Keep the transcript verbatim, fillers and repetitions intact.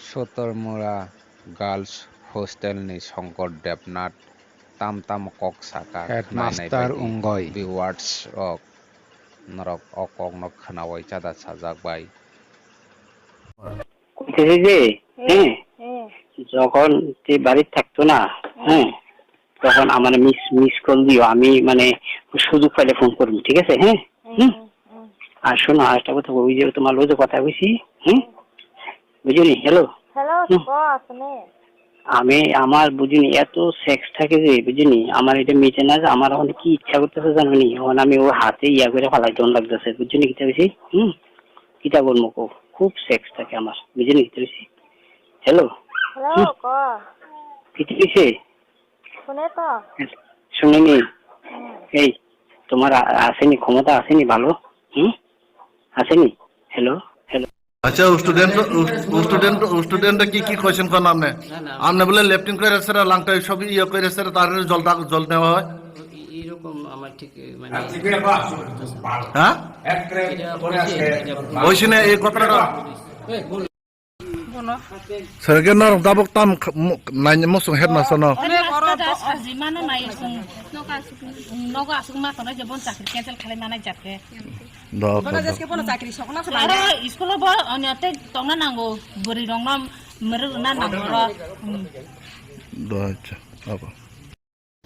Sotormura Girls Hostel ni Shankar Debnath tam tam kok saka. Headmaster nainai bai di wngoi. Viewers rok norok o kok no khwnawai chada sajak bai. Koi thai je, hmm, hmm, jokhon tei bari thakto na, hmm, তখন আমার miss miss call দিও, আমি মানে সুযোগ পাইলে ফোন করবো, ঠিক আছে? হ্যাঁ, হুম। আর শোনো, আরেকটা কথা, ওই যে তোমার লগে কথা হয়েছি, হুম, বুঝলি? হ্যালো। হ্যালো, হুম। ক, শুনে। আমি আমার বুঝিনি, এত সেক্স থাকে যে বুঝিনি, আমার এটা মিটে না যে আমার এখন কি ইচ্ছা করতেছে জানো নি, এখন আমি ওর হাতে ইয়া করে ফালাই দন লাগতেছে, বুঝিনি কিতা হয়েছি? হুম, কিতা করবো কো, খুব সেক্স থাকে আমার, বুঝিনি কিতা হয়েছি? হ্যালো। হ্যালো, হুম। ক। কিতা হয়েছে? শুনে তো? শুনিনি? হুম। এই, তোমার আ-, আসেনি, ক্ষমতা আসেনি ভালো? হুম? আসেনি? হ্যালো? হ্যালো? আচ্ছা, ও স্টুডেন্ট, ও, ও স্টুডেন্ট, ও স্টুডেন্ট কি, কি কোয়েশ্চেন করেন আপনি? না, না। আপনি বলে লেফটিং করে এসে, লাংটা সব ইয়ে করে এসে, তার জল দাগ, জল দেওয়া হয়? এরকম আমার ঠিক, মানে, হ্যাঁ? এটা বলছি, এটা ওই শুনে এই কথাটা। Sir, ke norok tabuk tam kh-, mu-, nai musung headmaster no. Headmaster da sajima no nai sung. Nogo asuk ma tongnai je bon chakri cancel khalai manai jat khe. Do, do. Aro school o bo onyo tei tongna nango, bwrwi rok no mwrwk na nango ro. Hmm. Do, acha, abo.